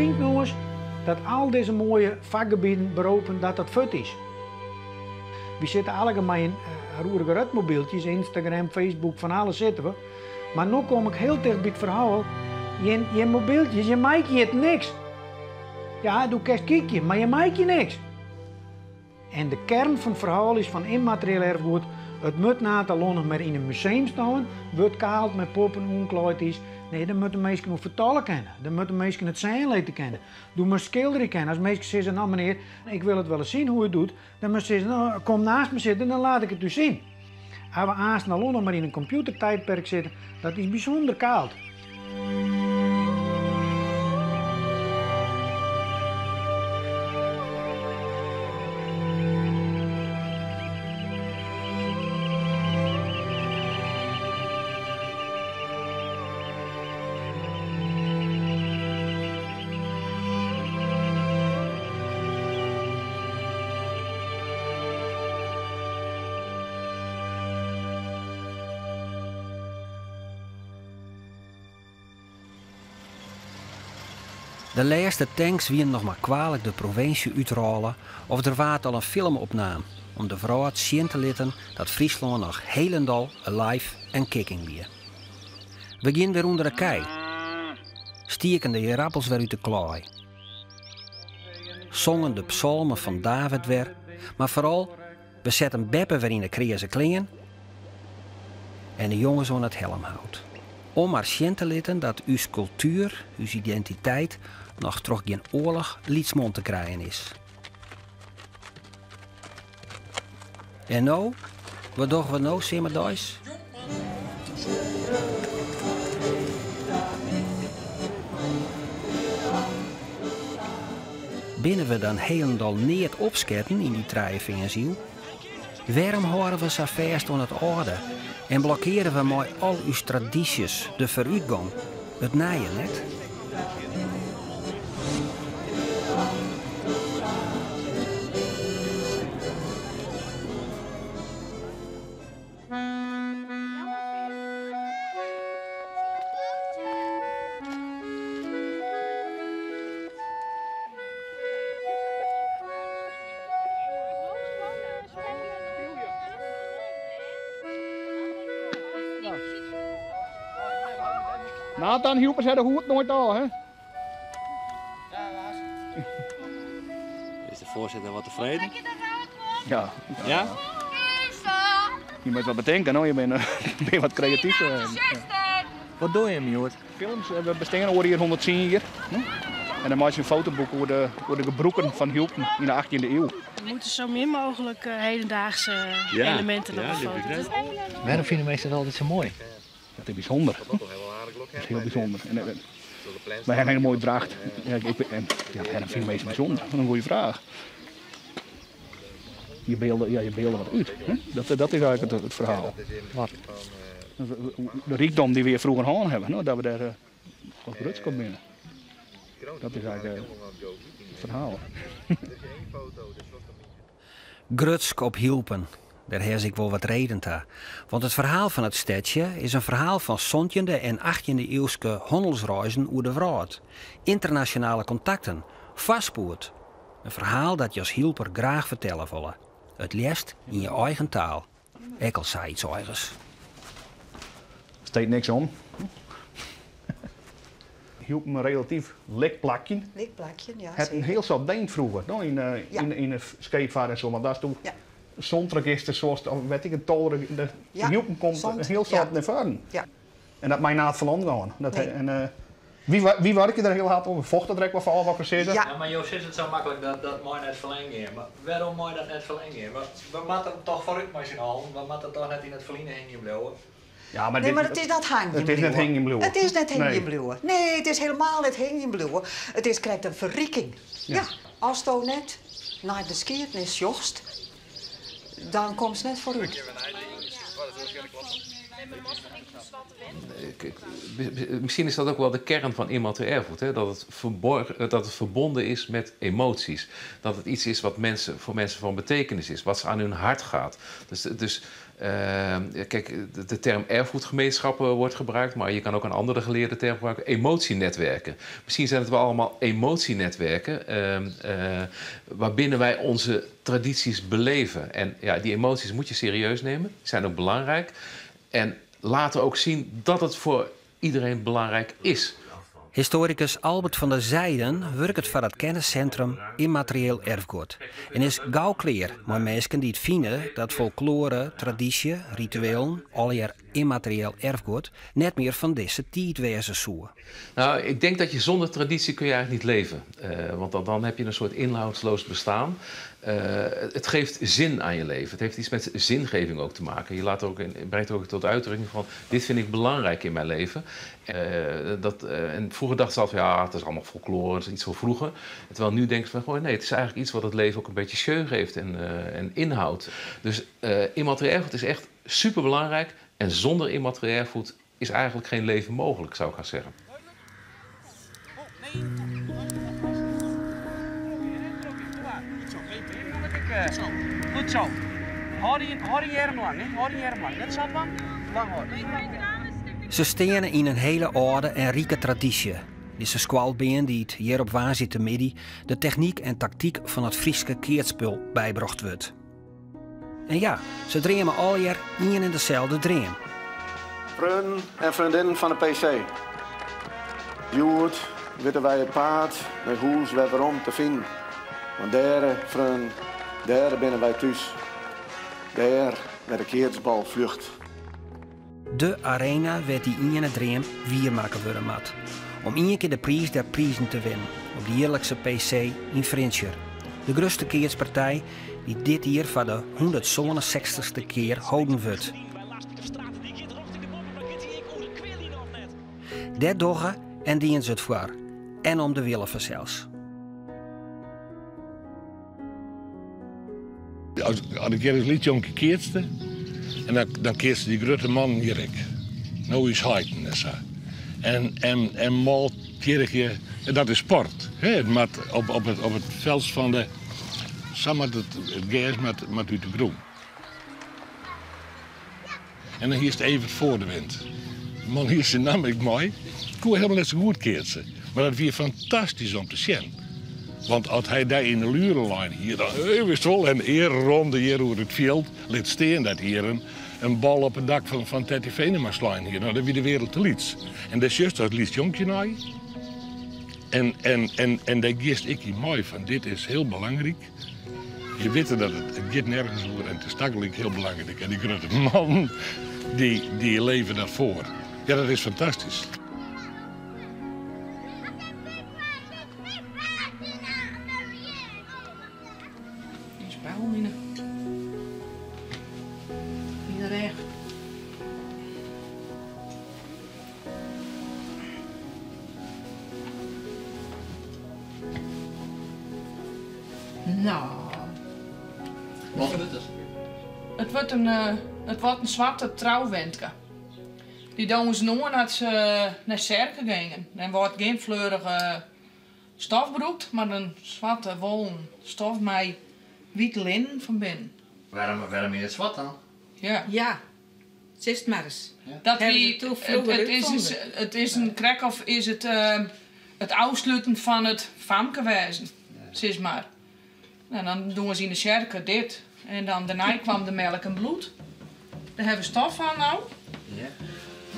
Betink no ris dat al dizze moaie fakgebieten, beropen, dat dat fuort is. Wy sitte allegear mei in roerige rutmobyltjes, Instagram, Facebook, fan alles sitte we. Mar no kom ik hiel ticht by it ferhaal, jin, jin mobyltjes, jin meitsje hjir niks. Ja, do kinst kykje, mar jin meitsje niks. En de kern fan it ferhaal is fan ymmaterieel erfgoed, it moat net allinnich mar yn in museum stean, wurdt kaald mei poppen oanklaaid is. Nee, dêr moatte minsken oer fertelle kinne. Dêr moatte minsken it sjen litte kinne. Do moatst skilderje kinne. As minsken sizze, no menear, ik wil it wel eens zien hoe u het doet, dan moatst sizze, no kom naast me sitten, dan laat ik it u zien. As we aansten allinnich mar yn in kompjûtertiidperk sitte, dat is bysûnder kâld. De lêste tanks wienen noch mar kwalik de provinsje útrôle of der waard al in film opnaam om de wrâld sjen te litten dat Fryslân noch helendal alive en kicking wie. We gienen wer ûnder de kij, stieken de ierappels wer út de klaai, songen de psalmen fan David wer, mar foaral, we setten beppe wer yn 'e kreaze klean en de jonges oan it helmhout. Om mar sjen te litten dat ús kultuer, ús identiteit, noch troch gjin oarloch lytsman te krijen is. En no? Wat dogge we no simmerdeis? Binne we dan hielendal neat opsketten yn dy trijefearnsiuw? Wêrom hâlde we sa fêst oan it âlde en blokkeare we mei al ús tradysjes de foarútgong, it nije net? Nathan Hylpers hat de hoed noait ôf, hè? Is de voorzitter wat tevreden? Ja. Ja? Je moet wat betinken, no. Je bent, ben wat creatief. Wat doe je, Mjoerd? Films, we bestean oar jier 110 jier. En dan meitsje we in fotoboek oer de, oer de gebrûken fan Hylpen yn de 18e iuw. We moeten zo min mogelijk hedendaagse elementen op de foto. Wêrom fine minsken dat altyd sa moai? Dat is bysûnder. Dat is hiel bysûnder. En, wy hawwe in hiele moaie dracht. Ja, ik, en, ja, wêrom fine minsken bysûnder? Wat in goede fraach. Je beelde, ja, je beelde wat út. Hè? Dat, dat is eigenlijk het, het verhaal. Wat? De rykdom dy't we froeger hân hawwe, no, dat we dêr wat grutsk op binne. Dat is eigenlijk het ferhaal. Grutsk op Hylpen, dêr ha se ek wol wat reden ta. Want it ferhaal fan it stedsje is in ferhaal fan santjinde en achttjinde-iuwske hannelsreizen oer de wrâld, ynternasjonale kontakten, foarspoed. In ferhaal dat je as Hylper graach fertelle wolle. It leafst yn je eigen taal, ek al sa iets eigens. Steet niks om. Hylpen in relatyf lik plakje. Lik plakje, ja. Het in hiel soad dien froeger, no, yn, Ja. yn, yn de skeepfeart en so, want datst doe Ja. Sontregister soest, of weet ik it tal, de Ja, Hylpen komt sont, in hiel soad ja. nei foaren. Ja. En dat mei net ferlern gean. Dat, Nee. en, wy, wy wurkje der hiel hard oan, we fochten der ek wol foar, wat ik sizze. Ja. Ja, mar jo sizze it sa maklik dat dat mei net ferlern gean. Mar wêrom mei dat net ferlern gean? We, we moatte toch foarút mei syn allen. We moatte toch net yn it ferline hingjen bliuwe. Ja, mar Nee, dit, mar it is net hingjen It is net bliuwe. hingjen bliuwe. It is net hingjen Nee. bliuwe. Nee, it is helemaal net hingjen bliuwe. It is krekt in ferriking. Ja. Asto net nei de skiednis sjochst, dan komst net foarút. Misschien is dat ook wel de kern van immaterieel erfgoed. Hè? Dat het, verborgen, dat het verbonden is met emoties. Dat het iets is wat mensen, voor mensen van betekenis is. Wat ze aan hun hart gaat. Dus kijk, de term erfgoedgemeenschappen wordt gebruikt, maar je kan ook een andere geleerde term gebruiken: emotienetwerken. Misschien zijn het wel allemaal emotienetwerken waarbinnen wij onze tradities beleven. En ja, die emoties moet je serieus nemen, die zijn ook belangrijk. En laten ook zien dat het voor iedereen belangrijk is. Historicus Albert van der Zeijden wurket foar it kenniscentrum Immaterieel Erfgoed en is gau klear mei minsken dy't fine dat folkloare, tradysje, rituelen, allegear immaterieel erfgoed, net mear fan dizze tiid wêze soe. Nou, ik denk dat je zonder traditie kun je eigenlijk niet leven. Want dan heb je een soort inhoudsloos bestaan. Het geeft zin aan je leven. Het heeft iets met zingeving ook te maken. Je laat er ook in, brengt ook tot uitdrukking van: dit vind ik belangrijk in mijn leven. En vroeger dachten ze altijd: ja, het is allemaal folklore, het is iets van vroeger. Terwijl nu denken ze van: oh, nee, het is eigenlijk iets wat het leven ook een beetje scheu geeft en inhoud. Dus immaterieel erfgoed is echt superbelangrijk. En zonder immaterieel erfgoed is eigenlijk geen leven mogelijk, zou ik gaan zeggen. Goed zo. Hou die arm lang, hè? Hou die arm lang. Net zo lang. Lang hoor. Se steane yn in hiele âlde en rike tradysje. Dizze skoalbern dy't hjir op woansdeitemiddei de technyk en taktyk fan it Fryske keatsspul bybrocht wurdt. En ja, se dreame allegear ien en deselde dream. Freonen en freondinnen fan de PC. Hjoed witte wy it paad nei hûs wer werom te finen. Want dêr, freonen, dêr binne wy thús. Dêr wêr't de keatsbal fljocht. De arena wêr't dy iene dream wier makke wurde moat. Om ien kear de priis der prizen te winnen op de jierlikse PC yn Frjentsjer. De grutste keatspartij dy't dit jier foar de hûndertsânensechstichste kear holden wurdt. Dêr dogge en dienen se it foar. En om de wille fansels. As ik hjir as lyts jonkje keatste, en dan keatsten dy grutte mannen hjir ek. No ús heiten en sa. En, en, en mal tjirgje, en dat is sport. Hè? It moat op, op, it, op it feld fan de. Sa moat it, it gers moat, moat út de grûn. En dan hiest Evert Voordewind. De man hie syn namme ek mei. Koe hielendal net sa goed keatse. Mar dat wie fantastysk om te sjen. Want as hy dy yn de luren lein hie, dan wist wol in eareronde hjir oer it fjild. Lit stean dat hjir in bal op it dak fan Tetty Venema slein hie. No, dat wie de wereld te lyts. En dêr sjochst as lyts jonkje nei. En, en, en, en dêr giest ek yn mei fan dit is hiel belangryk. Je witte dat it, it giet nergens oer en it is tagelyk hiel belangryk. En dy grutte mannen, dy, dy leve dat foar. Ja, dat is fantastysk. Is pijl in de rêch. No. Wat wurdt it? It wurdt in, it wordt in swarte trouwentke. Dy dogge se oan as se nei tsjerke gean. Dan wordt gjin fleurige stof brûkt, mar in swarte wollen stof mei wite linnen fan binnen. Wêrom is it swart dan? Ja. Ja, sis it mar ris. Dat Hawwe wie, se toen froeger it is, útfûn? it is in krekt of is it it ôfsluten fan it famkewêzen, sis mar. En dan dogge se yn de tsjerke dit. En dan dêrnei kwam de melk en bloed. Dêr hawwe we stof fan no.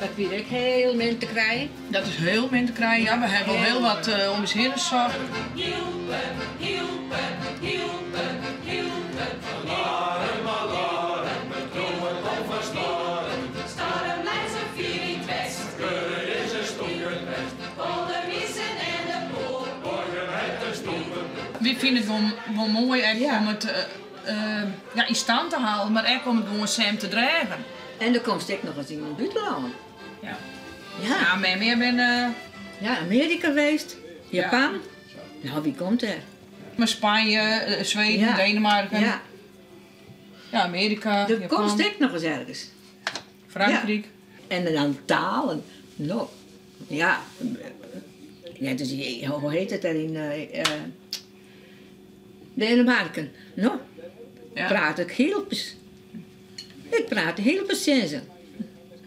Dat wie ek hiel min te krijen. Dat is hiel min te krijen, ja. We hawwe al hiel wat om ús hinne socht. Hylpen, Hylpen, Hylpen, Hylpen. Alarm, alarm, it droeit al foar stoarm. Stoarm leit sa fier yn it west. Grut is in stoepen west. Polderwiesen en de poel. Borgen het in stoepen. Wy fine it wol moai ek om it ja, yn stân te hâlden, mar ek om it gewoan sem te dragen. En dan komst ek noch ris yn it bûtenlân. Ja. Ja. Ja, mem, bin. Ja, Amearika west, Japan. No, wie komt dêr? Mar Spanje, Sweden, Ja. Denemarken. Ja. Ja, Amearika, Der Japan. komst ek noch ris ergens. Frankryk. En dan talen. No, ja. Ja, dus, hoe heet it dêr yn Denemarken? No, praat ik Hylpers. Ik praat Hylpers tsjin se.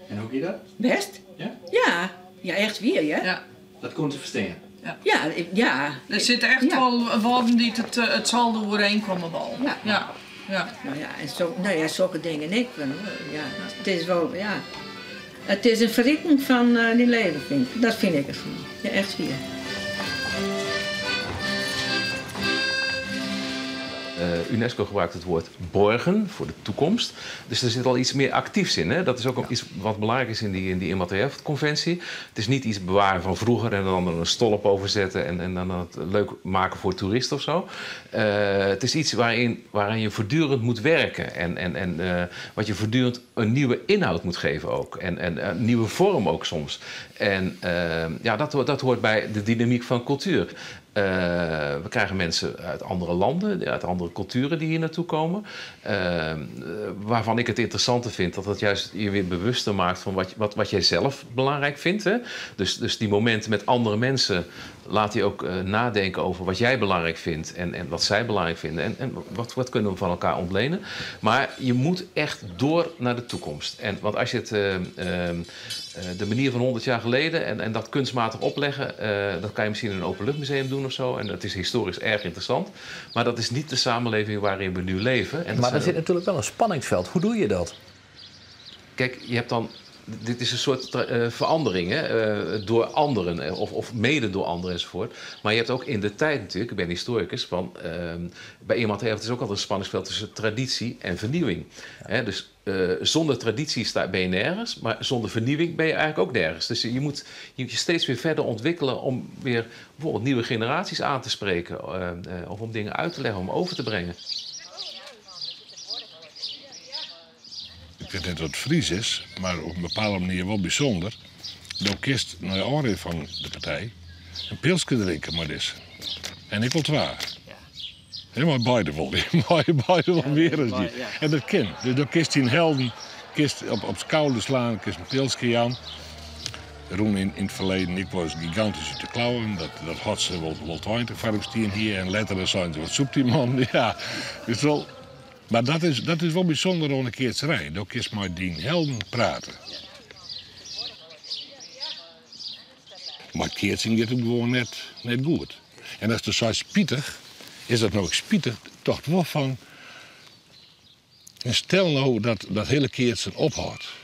En hoe gie dat? Bêst. Ja? Ja, ja echt wier, hear. Ja. Dat koene se ferstean? Ja. Ja, ja. Der sitte echt wol woarden dy't it, it saldo oerienkomme wol. Ja. Ja. Ja. No ja, en so, no ja, sokke dingen ek. Ja, it is wol, ja. It is in ferriking fan dyn leven, fyn ik. Dat fyn ik derfan. Ja, echt wier. UNESCO gebruikt het woord borgen voor de toekomst. Dus er zit al iets meer actiefs in. Hè? Dat is ook iets wat belangrijk is in die immaterieel conventie. Het is niet iets bewaren van vroeger en dan er een stolp over zetten en dan het leuk maken voor toeristen of zo. Het is iets waarin je voortdurend moet werken en wat je voortdurend een nieuwe inhoud moet geven ook. En een nieuwe vorm ook soms. En ja, dat hoort bij de dynamiek van cultuur. We krijgen mensen uit andere landen, uit andere culturen die hier naartoe komen. Waarvan ik het interessante vind dat het juist je weer bewuster maakt van wat jij zelf belangrijk vindt. Hè? Dus die momenten met andere mensen laat je ook nadenken over wat jij belangrijk vindt en wat zij belangrijk vinden. En wat kunnen we van elkaar ontlenen. Maar je moet echt door naar de toekomst. Want als je de manier van 100 jaar geleden en dat kunstmatig opleggen, dat kan je misschien in een openluchtmuseum doen of zo. En dat is historisch erg interessant. Maar dat is niet de samenleving waarin we nu leven. En dat Maar zijn er zit natuurlijk wel een spanningsveld. Hoe doe je dat? Kijk, je hebt dan. Dit is een soort verandering, hè? Door anderen of mede door anderen enzovoort. Maar je hebt ook in de tijd natuurlijk, ik ben historicus, van, bij iemand heeft het is ook altijd een spanningsveld tussen traditie en vernieuwing. Hè, dus zonder traditie ben je nergens, maar zonder vernieuwing ben je eigenlijk ook nergens. Dus je moet je steeds weer verder ontwikkelen om weer bijvoorbeeld nieuwe generaties aan te spreken of om dingen uit te leggen, om over te brengen. Ik weet net wat het Fries is, maar op een bepaalde manier wel bijzonder. Dan kinst nei ôfrin fan de partij in pilske drinke mei dizze. En ik wol twa. Helemaal beide wol. Beide wol mear as dy. En dat kin. Dus dan kinst dyn helden kinst op skouder slaan, kinst in pilske jaan. Rûn yn it ferleden, ik was gigantysk út de klauwen. Dat hat se wol 20 foar stean hjir. En letter seine se, wat sûpt dy man? Ja, is wol, mar dat is wol bysûnder oan de keatserij. Dan kinst mei dyn helden prate. Mar keatsen giet it gewoan net goed. En as de sei spitich, is dat no spitich, toch wol fan. En stel no dat dat hiele keatsen ophâldt.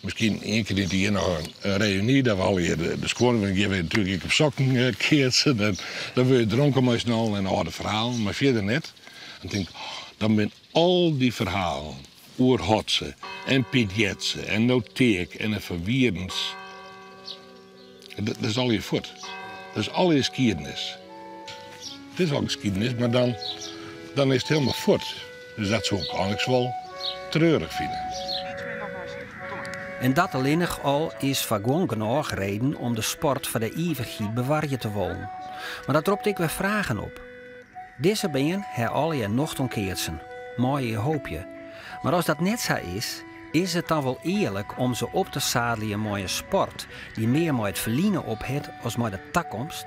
Miskien ien kear yn it jier noch in reüny, dat we allegear de skuon, dan geane we natuerlik ek op sokken keatsen. En dan wurde je dronken mei syn allen en âlde ferhalen, mar fierder net. Dan tink ik, dan binne al dy ferhalen oer Hotze en Piet Jetze en Noteek en de Van Wierens. Dat is allegear fuort. Dat is allegear skiednis. It is wol skiednis, mar dan is it hielendal fuort. Dus dat soe ik eigentlik wol treurich fine. En dat allinnich al is foar guon genôch reden om de sport foar de ivichheid bewarje te wollen. Mar dat ropt ek wer fragen op. Dizze bern ha allegear nocht oan keatsen. Meie je hoopje. Mar as dat net sa is, is it dan wol earlik om se op te sadeljen mei in sport dy't mear mei it ferline op hat as mei de takomst?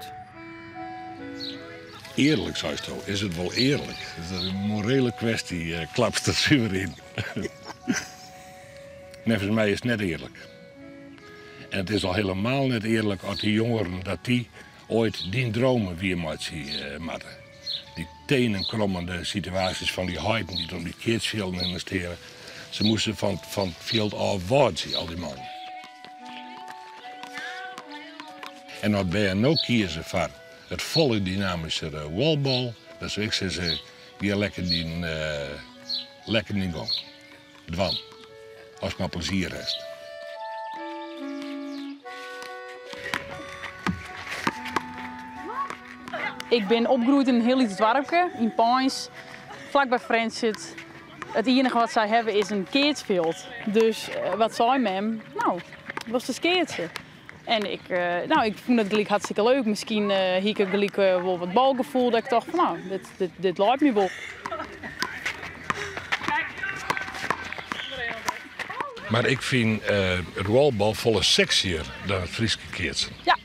Earlik, seisto. Is it wol earlik? Is dat in morele kwestje, klapst der suver yn. Neffens my is it net earlik. En it is al hielendal net earlik as dy jongeren dat dy oait dyn dreamen wiermeitsje moatte. Dy tenenkrommende situaasjes fan dy heiten dy't om dy keatsfjilden hinne steane. Se moasten fan it fjild ôf wâdzje, al dy mannen. En as bern no kieze foar it folle dynamyskere wallball, dan soe ik sizze, gean lekker dyn gong. Dwaan. Ast mar plezier hast. Ik bin opgroeid yn in hiel lyts doarpke, yn Peins, flakby Frjentsjer. It iennige wat sy hawwe is in keatsfjild. Dus wat sei mem? No, wolst ris keatse? En ik, no, ik fûn it gelyk hartstikke leuk. Miskien hie ik gelyk wol wat balgefoel dat ik tocht fan, no, dit leit my wol. Mar ik fyn it roalbal folle seksyer dan it Fryske keatsen. Ja.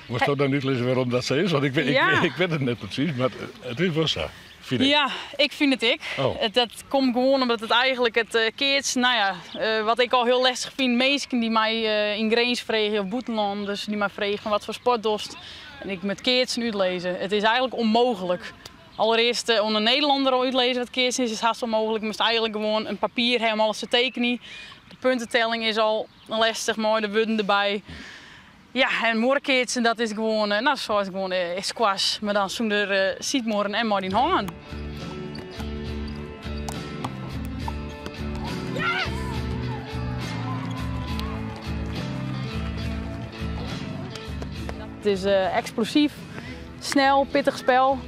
Wolsto dan útlizze wêrom dat sa is? Want ik, Ja. ik wit it net presys, mar it is wol sa, fyn ik. Ja, ik fyn it ek. Oh. Dat komt gewoan omdat it eigentlik it eh, keatsen, no ja, eh, wat ik al hiel lestich fyn, minsken dy't my eh, yn Grins freegje of bûtenlanners dy't my freegje fan wat foar sport dochst en ik moat keatsen útlizze. It is eigentlik ûnmooglik. Allerearst eh, oan in Nederlanner al útlizze wat keatsen is, is hast ûnmooglik. Moatst eigentlik gewoan in papier ha om alles te tekenjen. De puntetelling is al lestich mei de wurden derby. Ja, en muorrekeatsen dat is gewoan, eh, no sa is gewoan eh, squash, mar dan sûnder eh, sydmuorren en mei dyn hân. It is eh, eksplosyf, snel, pittich spul.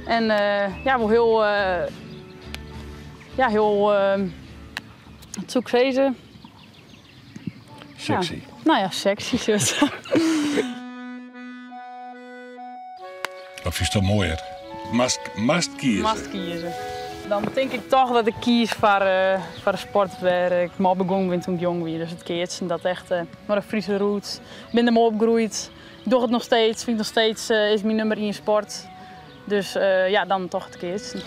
En eh, ja, wol hiel, eh, ja, hiel, eh, wat soe ik sizze? Sexy. Ja. No ja, sexy sis. Wat fynsto moaier? Moatst, moatst kieze. Moatst kieze. Dan tink ik toch dat ik kies foar, eh, foar de sport wêr't ik mei begûn bin doe't ik jong wie. Dus it keatsen, dat echt eh, mei de Friese roots. Ik bin dermei opgroeid. Ik doch it noch steeds. Fyn ik noch steeds eh, is myn nûmer ien sport. Dus eh, ja, dan toch it keatsen.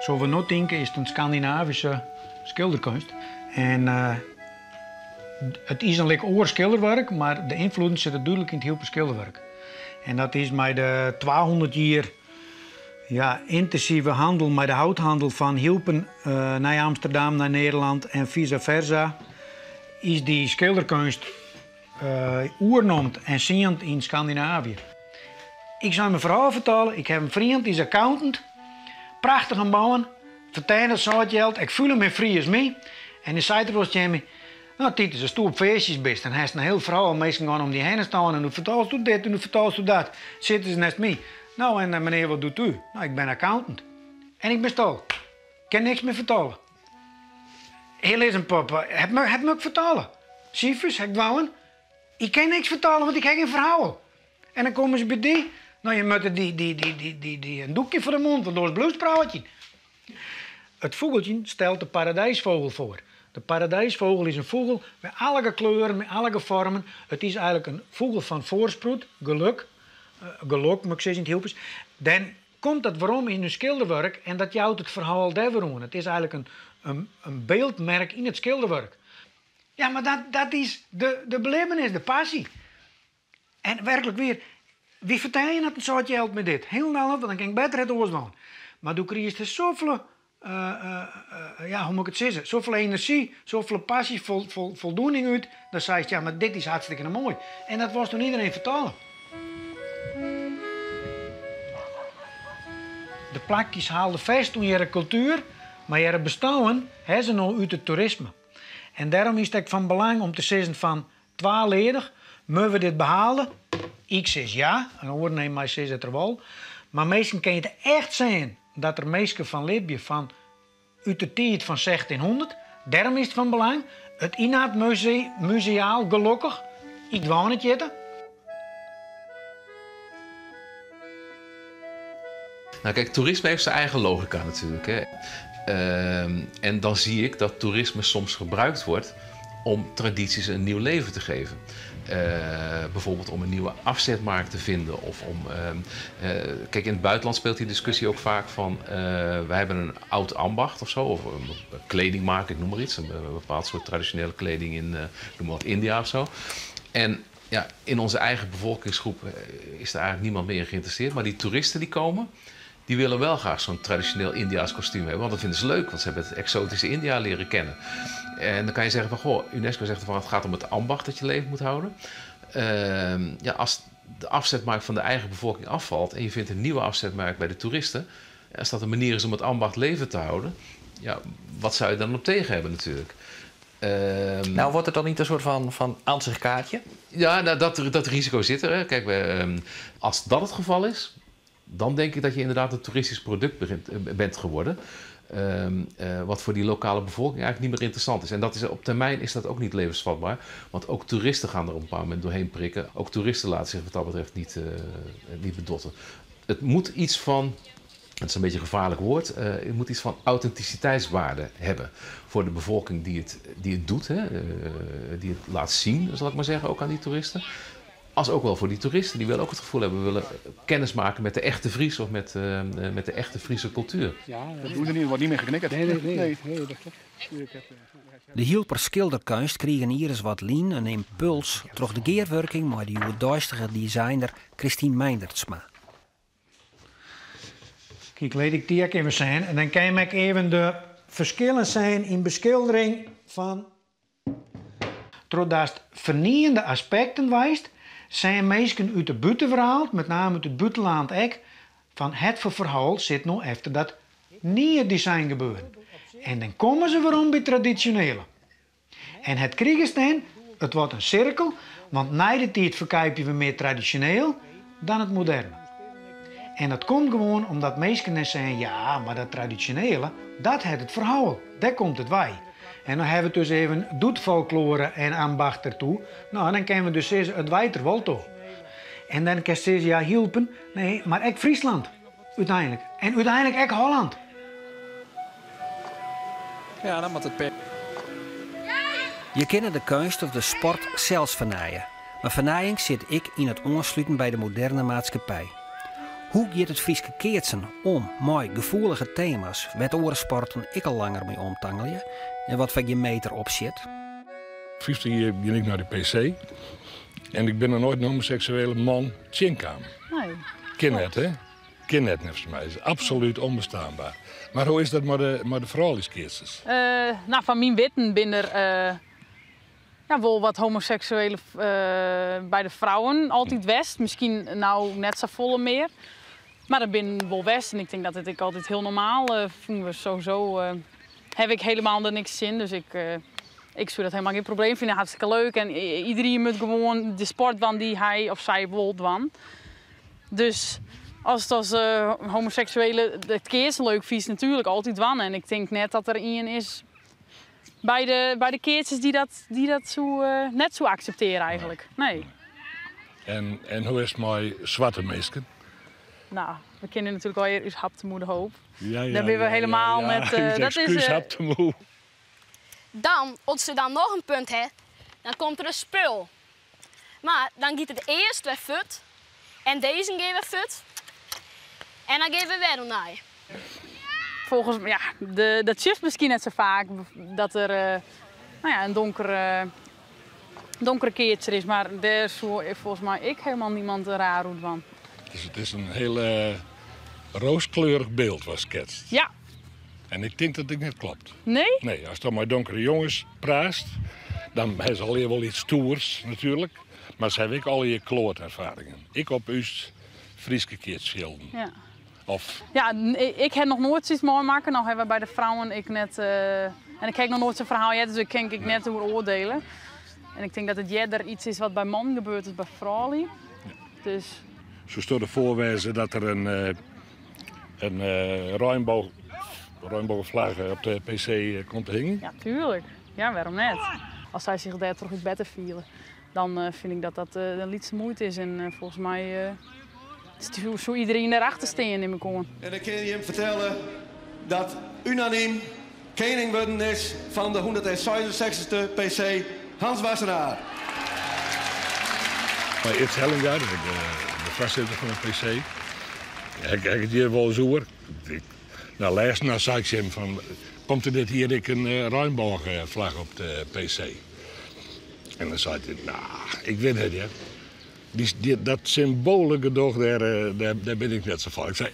Sa't we no tinke is it in Skandinavyske skilderkeunst. En eh, it is in like oar skilderwurk, mar de ynfloeden sitte dúdlik yn it Hylper skilderwurk. En dat is mei de 200 jier ja, yntinsive hannel mei de houthannel fan Hylpen eh, nei Amsterdam, nei Nederlân en vice versa, is dy skilderkeunst eh, oernomd en siend yn Skandinavië. Ik sil myn ferhaal fertelle. Ik ha in freon, dy is accountant. Prachtige man. Fertelt in soad jild. Ik fiel him in Fries my. En dy seit er wolris tsjin my... No, Titus, asto op feestjes bist, dan hast in hiel ferhaal. Minsken gean om dy hinne stean en do fertelsto dit en do fertelsto dat. Sitte se neist my. No, en eh, menear, wat docht u? No, ik bin accountant. En ik bin stil. Ik kin niks mear fertelle. Hiel is in pop. Hat my, hat my ek fertelle. Sifers, ha ik dwaan. Ik kin niks fertelle, want ik ha gjin ferhaal. En dan komme se by dy. No, je moatte dy, dy, dy, dy, dy, dy in doekje foar de mûle, want oars bliuwst praten. It fûgeltsje stelt de paradijsvogel foar. De paradijsvogel is in fûgel mei alle kleuren, mei alle foarmen. It is eigentlik in fûgel fan foarsproed, gelok, eh, gelok moat ik sizze yn it Hylpers. Dan komt dat werom yn in skilderwurk en dat jout it ferhaal dêr wer oan. It is eigentlik in byldmerk yn it skilderwurk. Ja, mar dat is de belibbenis, de passy. En werklik wier, wy fertelje net in soad jild mei dit. Hielendal net, want dan kin ik better it oars dwaan. Mar do krigest der safolle, ja, hoe moat ik it sizze, safolle enerzjy, safolle passy, foldoening út, dan seist ja, mar dit is hartstikke moai. En dat wolst oan iderien fertelle. De plakjes hâlde fêst oan harren kultuer, mar harren bestean ha se no út it toerisme. En dêrom is it ek fan belang om te sizzen fan twalidich, moatte we dit behâlde? Ik sis ja, in oar neem my sizze it der wol. Mar minsken kinne it echt sjen dat der minsken fan libje fan út de tiid fan 1600. Dêrom is it fan belang. It Ynhaad museaal gelokkich. Ik dwaan it jitte. Nou kijk, toerisme heeft zijn eigen logica natuurlijk. Hè. En dan zie ik dat toerisme soms gebruikt wordt om tradities een nieuw leven te geven. Bijvoorbeeld om een nieuwe afzetmarkt te vinden. Of om, kijk, in het buitenland speelt die discussie ook vaak van... wij hebben een oud ambacht of zo, of een kleding maken, ik noem maar iets. Een bepaald soort traditionele kleding in, noem maar wat, India of zo. En ja, in onze eigen bevolkingsgroep is er eigenlijk niemand meer geïnteresseerd. Maar die toeristen die komen, die willen wel graag zo'n traditioneel Indiaas kostuum hebben. Want dat vinden ze leuk, want ze hebben het exotische India leren kennen. En dan kan je zeggen van, goh, UNESCO zegt van het gaat om het ambacht dat je leven moet houden. Ja, als de afzetmarkt van de eigen bevolking afvalt en je vindt een nieuwe afzetmarkt bij de toeristen, als dat een manier is om het ambacht leven te houden, ja, wat zou je dan op tegen hebben natuurlijk? Nou, wordt het dan niet een soort van ansichtkaartje? Ja, nou, dat risico zit er. Hè. Kijk, als dat het geval is, dan denk ik dat je inderdaad een toeristisch product bent geworden. Wat voor die lokale bevolking eigenlijk niet meer interessant is. En dat is, op termijn is dat ook niet levensvatbaar. Want ook toeristen gaan er op een bepaald moment doorheen prikken. Ook toeristen laten zich wat dat betreft niet bedotten. Het moet iets van, het is een beetje een gevaarlijk woord, het moet iets van authenticiteitswaarde hebben voor de bevolking die het doet, hè, die het laat zien, zal ik maar zeggen, ook aan die toeristen. Als ook wel voor die toeristen, die willen ook het gevoel hebben, we willen kennis maken met de echte Fries of met de echte Friese cultuur. Ja, dat doen ze niet, er wordt niet meer geknikkerd. Nee, nee, nee. Nee. Nee, dat klopt. De Hylper skilderkeunst krigen ienris wat lyn in ympuls troch de gearwurking mei de hjoeddeistige designer Christine Meindertsma. Kijk, laat ik die ook even zien. En dan kan ik even de verschillen zijn in beschildering van. Trochdatst fernieuwende aspecten wijst, zijn mensen uit de buitenwereld, met name uit het buitenland ook, van het verhaal zit nou efter dat nieuwe design gebeuren. En dan komen ze weer om bij het traditionele. En het kriegen het wordt een cirkel, want na de tijd verkijken we meer traditioneel dan het moderne. En dat komt gewoon omdat mensen dan zeggen, ja, maar dat traditionele, dat heeft het verhaal, daar komt het wij. En dan hebben we dus even doetfolklore en ambacht ertoe. Nou, dan kunnen we dus zeggen, het wijt er wel toe. En dan kan ze zeggen, ja, Hylpen, nee, maar ook Friesland, uiteindelijk. En uiteindelijk ook Holland. Ja, dan moet het Je kennen de kunst of de sport zelfs vernijen. Maar vernijing zit ik in het oansluiten bij de moderne maatschappij. Hoe gaat het Fryske keatsen om mei gefoelige thema's, wêr't oare sporten ek al langer mei omtangelje en wat foar gjin meter op sit? 50 jaar ben ik naar de PC en ik ben nog nooit een homoseksuele man tsjinkaam. Nee. Kin net, hè? Kin net, volgens mij. Is absoluut onbestaanbaar. Maar hoe is dat met de vrouwelijkskeersters? Nou, van mijn witten ben er ja, wel wat homoseksuele bij de vrouwen altijd west. Misschien nou net zo volle meer. Maar dat ben wel west en ik denk dat het ik altijd heel normaal voelen we sowieso. Heb ik helemaal er niks in, dus ik zou dat helemaal geen probleem vinden. Hartstikke leuk en iedereen moet gewoon de sport van die hij of zij wil doen. Dus als het als homoseksuele het keersen leuk vindt, natuurlijk altijd wan. En ik denk net dat er één is bij de keertjes die dat zo, net zo accepteren eigenlijk. Nee. En hoe is het met zwarte mensen? Nou, we kennen natuurlijk al hier Hap de Moede Hoop. Ja, ja, Daar ben we ja, helemaal ja, ja. met, dat is, Excuus, Hap de Moe. Dan, als ze dan nog een punt hebben, dan komt er een spul. Maar dan gaat het eerst weer fut. En deze geven we fut. En dan geven we weer naar. Volgens mij, ja, dat shift misschien net zo vaak dat er een donkere keertje is. Maar daar is volgens mij ik helemaal niemand raar roet van. Dus het is een heel rooskleurig beeld wat schetst. Ja. En ik denk dat dit niet klopt. Nee? Nee, als dan maar donkere jongens praat, dan hebben ze alweer wel iets stoers natuurlijk. Maar ze hebben ook al je klootervaringen. Ik op uw Frieske keertschilden. Ja. Of... Ja, ik heb nog nooit zoiets mooi maken. Nou hebben we bij de vrouwen ik net en ik kijk nog nooit zo'n verhaal, ja, dus ik kan ik net hoe oordelen. En ik denk dat het eerder iets is wat bij man gebeurt als bij vrouwen. Ja. Dus... Zo stond de voorwijzen dat er een regenboogvlag op de PC komt te hangen. Ja, tuurlijk. Ja, waarom net? Als zij zich daar terug in bed vielen, dan vind ik dat dat de liefste moeite is. En volgens mij is het zo iedereen daarachter staan in mijn koor. En ik kan je hem vertellen dat unaniem koning worden is van de 166e PC Hans Wassenaar. Maar Ids Hellinga, de voorzitter van de PC, ik heb het hier wel eens over. Ik, nou, laatst nou zei ik hem van, komt er dit hier ik een regenboogvlag op de PC? En dan zei hij, nou, ik weet het, hè. Dat symboolgedoog, daar ben ik net zo van. Ik zei,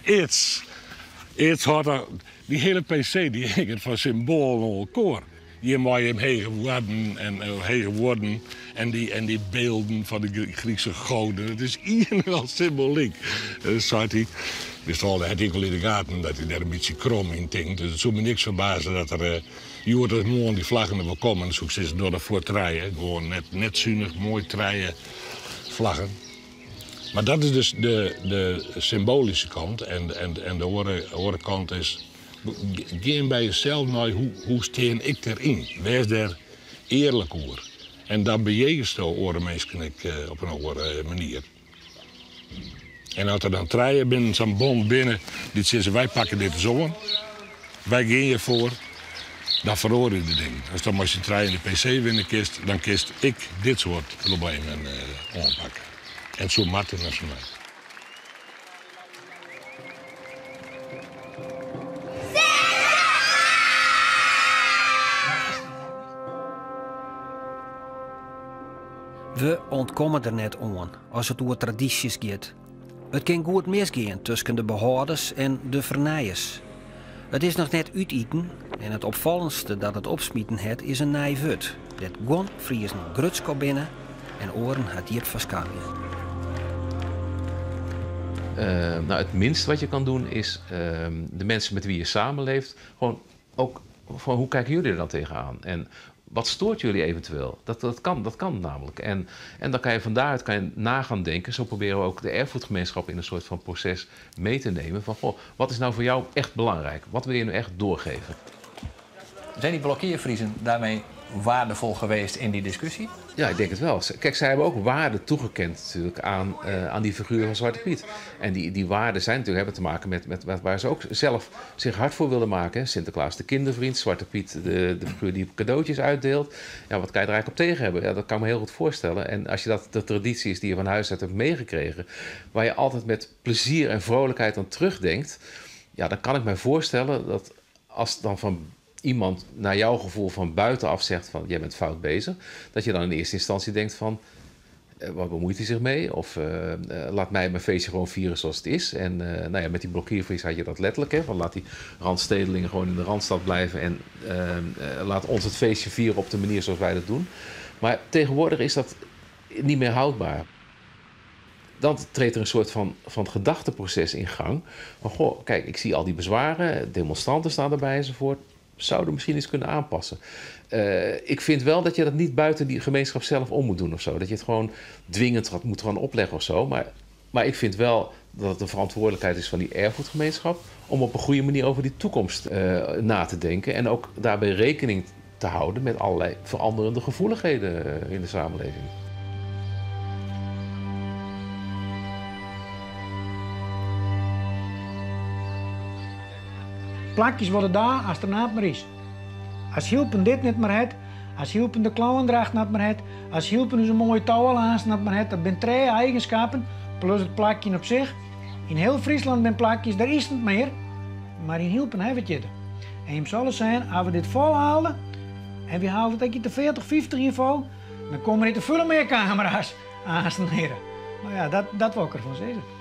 iets had er, die hele PC die hing het van symbool naar elkaar. Je mag hem heen worden en heen worden en die beelden van de Griekse goden. Het is iedereen symboliek. Dus zei hij, wist al, had ik wel in de gaten dat hij daar een beetje krom in tinkt. Dus het zou me niks verbazen dat er je hoort dat morgen die vlaggen er wel komen. Dan zoek ze door de voortreien. Gewoon net zuinig, mooi treien vlaggen. Maar dat is dus de symbolische kant. En de andere kant is Gean by jesels nei, hoe, hoe stean ik deryn? Wês dêr earlik oer. En dan bejegensto oare minsken ek op in oare manier. En as der dan trije binnen sa'n bond binne dy't sizze wy pakke dit ris oan, wy gean hjirfoar, dan feroarje de dingen. Ast dan mei syn trijen de PC winne kinst, dan kinst ek dit soart problemen oanpakke. En it soe moatte neffens my. We ûntkomme der net oan as it oer tradysjes giet. It kin goed misgean tusken de behâlders en de fernijers. It is noch net útiten en it opfallendste dat it opsmiten hat is in nij wurd, dêr't guon Friezen grutsk op binne en oaren har djip foar skamje. Nou, het minst wat je kan doen is de mensen met wie je samenleeft gewoon ook van hoe kijken jullie er dan tegenaan? En wat stoort jullie eventueel? Dat, dat, kan, dat kan namelijk. En, en dan kan je van daaruit kan je na gaan denken. Zo proberen we ook de erfgoedgemeenschap in een soort van proces mee te nemen. Van goh, wat is nou voor jou echt belangrijk? Wat wil je nu echt doorgeven? Zijn die blokkeervriezen daarmee waardevol geweest in die discussie? Ja, ik denk het wel. Kijk, zij hebben ook waarde toegekend natuurlijk aan, aan die figuur van Zwarte Piet. En die, die waarden zijn natuurlijk, hebben te maken met, met, met waar ze ook zelf zich hard voor willen maken. Sinterklaas de kindervriend, Zwarte Piet de, de figuur die cadeautjes uitdeelt. Ja, wat kan je er eigenlijk op tegen hebben? Ja, dat kan ik me heel goed voorstellen. En als je dat de traditie is die je van huis uit hebt meegekregen, waar je altijd met plezier en vrolijkheid aan terugdenkt, ja, dan kan ik me voorstellen dat als dan van iemand naar jouw gevoel van buitenaf zegt van jij bent fout bezig, dat je dan in eerste instantie denkt van wat bemoeit hij zich mee? Of laat mij mijn feestje gewoon vieren zoals het is. En nou ja, met die blokkeervries had je dat letterlijk. Hè, van laat die randstedelingen gewoon in de Randstad blijven en laat ons het feestje vieren op de manier zoals wij dat doen. Maar tegenwoordig is dat niet meer houdbaar. Dan treedt er een soort van, van gedachteproces in gang. Van goh, kijk, ik zie al die bezwaren, demonstranten staan erbij enzovoort. Zouden misschien eens kunnen aanpassen. Ik vind wel dat je dat niet buiten die gemeenschap zelf om moet doen of zo. Dat je het gewoon dwingend wat moet gaan opleggen of zo. Maar, maar ik vind wel dat het een verantwoordelijkheid is van die erfgoedgemeenschap om op een goede manier over die toekomst na te denken. En ook daarbij rekening te houden met allerlei veranderende gevoeligheden in de samenleving. Plakjes worden daar als er naad maar is. Als Hielpen dit net maar het, als Hielpen de klauwendracht net maar het, als Hielpen dus een mooie touwelaars net maar het, dat zijn twee eigenschappen, plus het plakje op zich. In heel Friesland zijn plakjes, daar is het meer, maar in Hielpen hebben we het. En het zal zijn, als we dit volhalen, en we halen het ik de 40, 50 hier vol, dan komen er te veel meer camera's aan. Nou ja, dat, dat wil ik ervan zeggen.